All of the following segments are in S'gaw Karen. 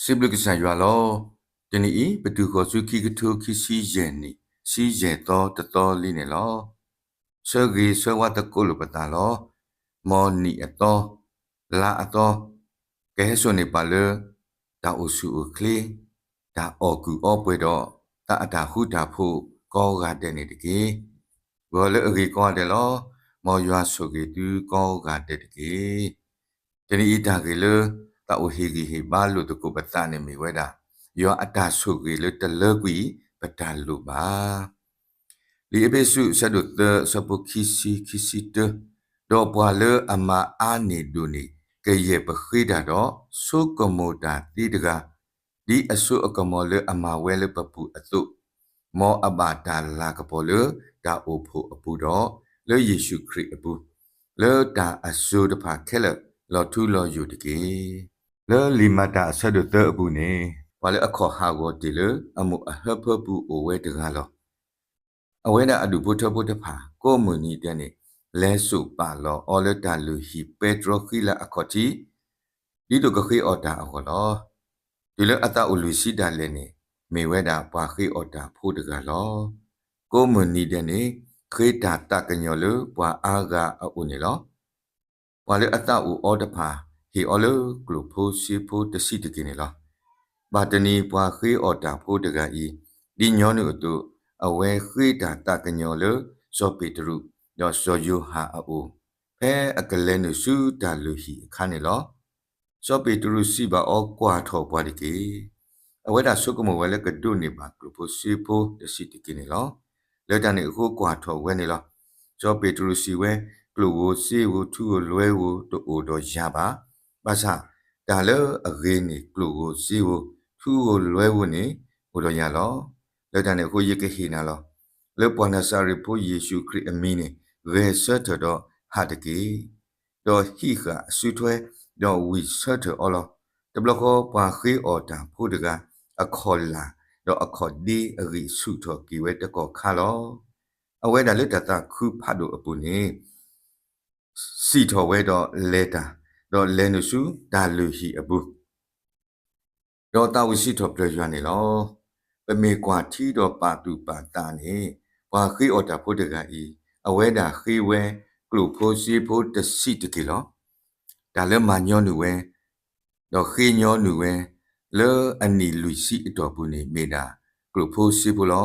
စံးဘျုးကစၢ်ယွၤလီၤ. တနံၤအံၤ ပတုၤဃီၤဆူခံကထိခံဆံယဲၢ်နံၣ် ဆံယဲၢ်သီတသီလံန့ၣ်လီၤ. ဆၢဂ့ၤဆၢဝါသကိးလိာ်ပသးလီၤ. မ်နံၣ်အသီ, လါအသီ, ကဟဲစိာ်န့ၢ်ပှၤလၢ တၢ်အိၣ်ဆူၣ်အိၣ်ချ့, တၢ်အီၣ်ကုၢ်အီပှဲၤဒီး သးအတၢ်ဃူတၢ်ဖိးကိးဂၤဒဲးန့ၣ်တက့ၢ်. ဂီၤလၢအဂ့ၤကိးဂၤဒဲးလီၤ. မ်ယွၤဆိၣ်ဂ့ၤသုကိးဂၤဒဲးတက့ၢ်. တနံၤအံၤတၢ်ဂ့ၢ်လၢ သးအိၣ်ဟ့ၣ်ဂံၢ်ဟ့ၣ်ဘါလိာ်သကိးပသးန့ၣ်မ့ၢ်ဝဲဒၣ် ယွၤအတၢ်ဆိၣ်ဂ့ၤလၢတလၢကွံာ်ပတၢ်လိၣ်ဘၣ်. လံာ်အ့းဖ့းစူး အဆၢဒိၣ်သၢ အဆၢဖိခံဆံ ခံဆံတၢ, ဒီးပှၤလၢအမၤအါန့ၢ်ဒိၣ်န့ၢ် ကယဲၢ်ပဃ့တၢ်ဒီး ဆိကမိၣ်တၢ်သ့တဂၤ, ဒ်အစိအကမီၤလၢအမၤဝဲလၢပပူၤအသိး, မ်အဘၣ်တၢ်လၤကပီၤလၢတၢ်အိၣ်ဖှိၣ်အပူၤဒီး လၢယ့ၣ်ၡူးခရံာ်အပူၤ, လၢတၢ်အစိၤတဖၣ်ခဲလၢာ်လီၤထူလီၤယိာ်တက့ၢ်. လၢလံာ်မၤတၢ်အဆၢဒိၣ်သၢအပူၤန့ၣ်, ပှၤလၢအခီၣ်ဟးဂီၤတ့ၢ်လၢအမိၢ်အဟၢဖၢပူၤအိၣ်ဝဲတဂၤလီၤ. အဝဲဒၣ်အဒူၣ်ဖိထၢဖိတဖၣ် ကိးမုၢ်နံၤဒဲးန့ၣ် လဲၤစိာ်ပာ်လီၤအီၤလၢတၢ်လုၢ်ဟံၣ်ပဲတြီဃံလၤအခီၣ်ထံး ဒ်သိးကဃ့အီၣ်တၢ်အဂီၢ်လီၤ. တုၤလၢအသးအိၣ်လွံၢ်ဆံဒၣ်လဲာ်န့ၣ် မ့ၢ်ဝဲဒၣ်ပှၤဃ့အီၣ်တၢ်ဖိတဂၤလီၤ. ကိးမုၢ်နံၤဒဲးန့ၣ် ဃ့တၢ်သးကညီၤလၢပှၤအါဂၤအအိၣ်န့ၣ်လီၤ. ပှၤလၢအသးအိၣ်အီတဖၣ် ဟ့ၣ်အီၤလၢကျိၣ်ဖိစ့ဖိတဆံးတက့ၢ်န့ၣ်လီၤ. ဘၣ်တနံၤပှၤဃ့အီၣ်တၢ်ဖိတဂၤအံၤ ဒ်ညီနုၢ်အသိး အဝဲဃ့တၢ်သးကညီၤလၢစီၤပ့းတရူး ဒီးစီၤယိၤဟၣ်အအိၣ် ဖဲအကလဲၤနုာ်ဆူတၢ်လုၢ်ဟံၣ်အခါန့ၣ်လီၤ. စီၤပ့းတရူးစံးဘၣ်အီၤ ကွၢ်ထီၣ်ပှၤတက့ၢ်. အဝဲဒၣ်ဆိကမိၣ်ဝဲလၢကဒိးန့ၢ်ဘၣ်ကျိၣ်ဖိစ့ဖိတဆံးတက့ၢ်န့ၣ်လီၤ. လၢတၢ်န့ၣ်အဃိကွၢ်ထီၣ်ဝဲန့ၣ်လီၤ. စီၤပ့းတရူးစံးဝဲ, ကျိၣ်ဧိၤစ့ဧိၤထူဧိၤလွဲဧိၤတအိၣ်ဒီးယၤဘၣ်. ဘၣ်ဆၣ် တၢ်လၢအဂ့ၤန့ၣ်ကျိၣ်ဧိၤစ့ဧိၤ ထူဧိၤလွဲဧိၤန့ၣ် အိၣ်ဒီးယၤလီၤ. လၢတၢ်န့ၣ်အဃိယကဟ့ၣ်နၤလီၤ. လၢပှၤနၤစၤရ့းဖိယ့ၣ်ၡူးခရံာ်အမံၤန့ၣ် ဂဲၤဆၢထၢၣ်ဒီးဟးတက့ၢ်. ဒီးဟံးဃာ်အစုထွဲ ဒီးဝံၢ်ဆၢထၢၣ်အီၤလီၤ. တဘျီဃီပှၤဃ့အီၣ်တၢ်ဖိတဂၤ အခီၣ်လာ် ဒီးအခီၣ်ဒ့အဂံၢ်ဆူၣ်ထီၣ်က့ၤဝဲတကီၢ်ခါလီၤ. အဝဲဒၣ်လၢတၢ်သးခုဖးဒိၣ်အပူၤန့ၣ် စံၣ်ထီၣ်ဝဲဒီးလဲၤတၢ်, ဒီးလဲၤနုာ်ဆူတၢ်လုၢ်ဟံၣ်အပူၤ ဒီးသးဝံၣ်စံးထီၣ်ပတြၢၤယွၤန့ၣ်လီၤ. ပမ့ၢ်ကွၢ်ထံဒီးပာ်သူၣ်ပာ်သးန့ၣ် ပှၤဃ့အီၣ်တၢ်ဖိတဂၤအံၤ အဝဲဒၣ်ဃ့ဝဲကျိၣ်ဖိစ့ဖိတဆံးတက့ၢ်လီၤ. တၢ်လၢမၤညီနုၢ်ဝဲ ဒီးဃ့ညီနုၢ်ဝဲ လၢအနံၣ်လွံၢ်ဆံအတီၢ်ပူၤန့ၣ် မ့ၢ်ဒၣ်ကျိၣ်ဖိစ့ဖိလီၤ.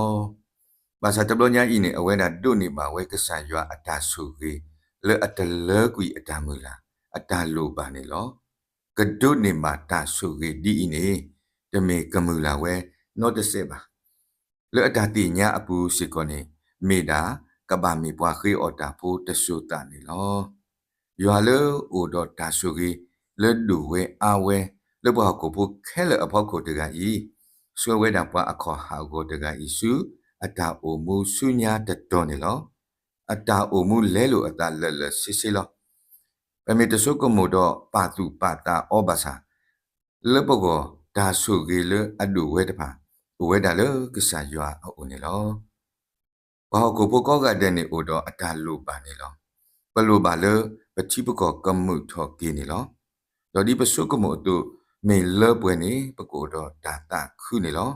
ဘၣ်ဆၣ်တဘျီညါအံၤန့ၣ် အဝဲဒၣ်ဒိးန့ၢ်ဘၣ်ဝဲကစၢ်ယွၤအတၢ်ဆိၣ်ဂ့ၤ လၢအတလၢကွံာ်အတၢ်မုၢ်လၢ် အတၢ်လိၣ်ဘၣ်န့ၣ်လီၤ. ကဒိးန့ၢ်ဘၣ်တၢ်ဆိၣ်ဂ့ၤဒ်အံၤန့ၣ် တမ့ၢ်ကမုၢ်လၢ်ဝဲနီတစဲးဘၣ်. လၢအတၢ်သ့ၣ်ညါအပူၤစ့ၢ်ကီးန့ၣ် မ့ၢ်ဒၣ်ကဘၣ်မ့ၢ်ပှၤဃ့အီၣ်တၢ်ဖိတစိၤသးန့ၣ်လီၤ. ယွၤလၢအိၣ်ဒီးတၢ်ဆိၣ်ဂ့ၤ လၢဒိၣ်ဝဲအါဝဲ လၢပှၤဟီၣ်ခိၣ်ဖိခဲလၢာ်အဖီခိၣ်တဂၤအံၤ ဆှၢဝဲဒၣ်ပှၤအခီၣ်ဟးဂီၤတဂၤအံၤဆူအတၢ်အိၣ်မူဆူညါတတီၤန့ၣ်လီၤ. အတၢ်အိၣ်မူလဲလိာ်အသးလၢာ်လၢာ်ဆ့ဆ့လီၤ. ပမ့ၢ်တဆိကမိၣ်ဒီးပာ်သူၣ်ပာ်သးအီၤဘၣ်ဆၣ် လၢပဂီၢ်တၢ်ဆိၣ်ဂ့ၤလၢအဒိၣ်ဝဲတဖၣ် အိၣ်ဝဲဒၣ်လၢကစၢ်ယွၤအအိၣ်န့ၣ်လီၤ. ပှၤဟီၣ်ခိၣ်ဖိကိးဂၤဒဲးန့ၣ်အိၣ်ဒီးအတၢ်လိၣ်ဘၣ်န့ၣ်လီၤ. ပလိၣ်ဘၣ်လၢပထံပကီၢ်ကမုာ်ထီၣ်က့ၤန့ၣ်လီၤ. ဒီးဒ်ပဆိကမိၣ်အသိး မ့ၢ်လၢပှဲၤန့ၣ် ပကအိၣ်ဒီးတၢ်သးခုန့ၣ်လီၤ.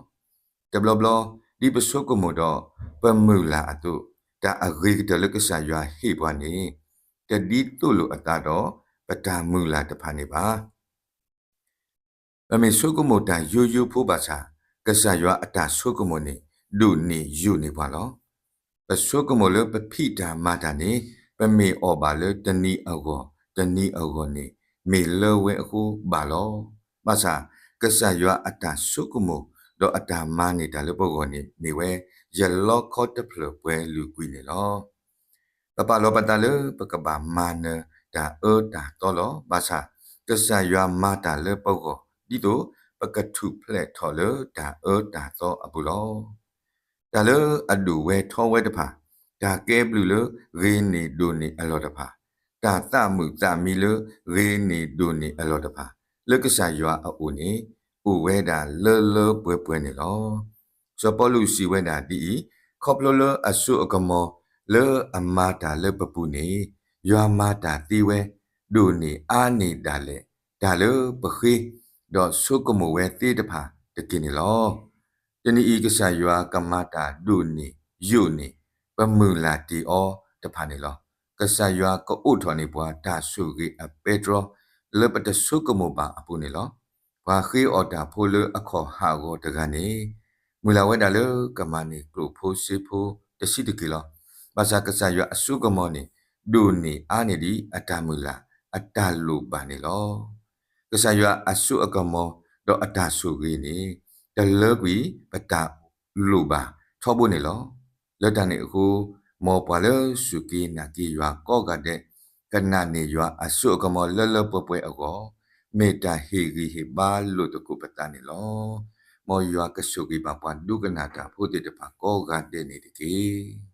တဘျီဘျီ ဒ်ပဆိကမိၣ်ဒီး ပမုၢ်လၢ်အသိး တၢ်အဂ့ၤကတၢၢ်လၢကစၢ်ယွၤဟ့ၣ်ပှၤန့ၣ် တဒ်သိးလိာ်အသးဒီးပတၢ်မုၢ်လၢ်တဖၣ်န့ၣ်ဘၣ်. ပမ့ၢ်ဆိကမိၣ်တၢ်ယိယိဖိဘၣ်ဆၣ် ကစၢ်ယွၤအတၢ်ဆိကမိၣ်န့ၣ် ဒိၣ်န့ၢ်ယိာ်န့ၢ်ပှၤလီၤ. ပဆိကမိၣ်လၢပဖံးတၢ်မၤတၢ်န့ၣ် ပမ့ၢ်အီၣ်ဘၣ်လၢတနံၤအဂီၢ် တနံၤအဂီၢ်န့ၣ် မ့ၢ်လၢဝဲအဃိဘၣ်လီၤ. ဘၣ်ဆၣ် ကစၢ်ယွၤအတၢ်ဆိကမိၣ် ဒီးအတၢ်မၤန့ၢ်တၢ်လၢပဂီၢ်န့ၣ် မ့ၢ်ဝဲ ယလီခီတဖျၢၣ်ပှဲၤလုာ်ကွံာ်န့ၣ်လီၤ. ပပာ်လီၤပသးလၢပကဘၣ်မၤနၢၤတၢ်အၢတၢ်သီလီၤ. ဘၣ်ဆၣ် ကစၢ်ယွၤမၤတၢ်လၢပဂီၢ် ဒ်သိးပကထူၣ်ဖျဲးထီၣ်လၢတၢ်အၢတၢ်သီအပူၤလီၤ. တၢ်လၢအဒိၣ်ဝဲထီဝဲတဖၣ်, တၢ်ကဲဘျုးလၢဂ့ၤန့ၢ်ဒိၣ်န့ၢ်အလီၢ်တဖၣ်, တၢ်သးမုာ်သးမံလၢဂ့ၤန့ၢ်ဒိၣ်န့ၢ်အလီၢ်တဖၣ် လၢကစၢ်ယွၤအအိၣ်န့ၣ် အိၣ်ဝဲဒၣ်လၢလၢပှဲၤပှဲၤန့ၣ်လီၤ. စီၤပီလူးစံးဝဲဒၣ်ဒ်အံၤ, ခီဖျိလၢအစိအကမီၤလၢအမၤတၢ်လၢပပူၤန့ၣ် ယွၤမၤတၢ်သ့ဝဲ ဒိၣ်န့ၢ်အါန့ၢ်ဒၣ်လဲာ် တၢ်လၢပဃ့ ဒီးဆိကမိၣ်ဝဲသ့ၣ်တဖၣ်တက့ၢ်န့ၣ်လီၤ. တနံၤအံၤ ကစၢ်ယွၤကမၤတၢ်ဒိၣ်န့ၢ်ယိာ်န့ၢ် ပမုၢ်လၢ်တ့ၢ်အီၤတဖၣ်န့ၣ်လီၤ. ကစၢ်ယွၤကအိးထီၣ်န့ၢ်ပှၤတၢ်ဆိၣ်ဂ့ၤအပဲတြီ လၢပတဆိကမိၣ်ဘၣ်အပူၤန့ၣ်လီၤ. ပှၤဃ့အီၣ်တၢ်ဖိလၢအခီၣ်ဟးဂီၤတဂၤန့ၣ် မုၢ်လၢ်ဝဲဒၣ်လၢကမၤန့ၢ်ကျိၣ်ဖိစ့ဖိတဆံးတက့ၢ်လီၤ. ဘၣ်ဆၣ်ကစၢ်ယွၤအစိကမီၤန့ၣ် ဒိၣ်န့ၢ်အါန့ၢ်ဒံးအတၢ်မုၢ်လၢ်အတၢ်လိၣ်ဘၣ်န့ၣ်လီၤ. ကစၢ်ယွၤအစိအကမီၤ ဒီးအတၢ်ဆိၣ်ဂ့ၤန့ၣ် တလၢကွံာ်ပတၢ်လိၣ်ဘၣ်ထီဘိန့ၣ်လီၤ. လၢတၢ်န့ၣ်အဃိ မ်ပှၤလၢစူၢ်က့ၤနာ်က့ၤယွၤကိးဂၤဒဲး ကနာ်န့ၢ်ယွၤအစိအကမီၤလၢလၢပှဲၤပှဲၤအဂီၢ် မ့ၢ်တၢ်ဟ့ၣ်ဂံၢ်ဟ့ၣ်ဘါလိာ်သကိးပသးန့ၣ်လီၤ. မ်ယွၤကဆိၣ်ဂ့ၤဘၣ်ပှၤဒိကနၣ်တၢ်ဖိသ့ၣ်တဖၣ်ကိးဂၤဒဲးန့ၣ်တက့ၢ်.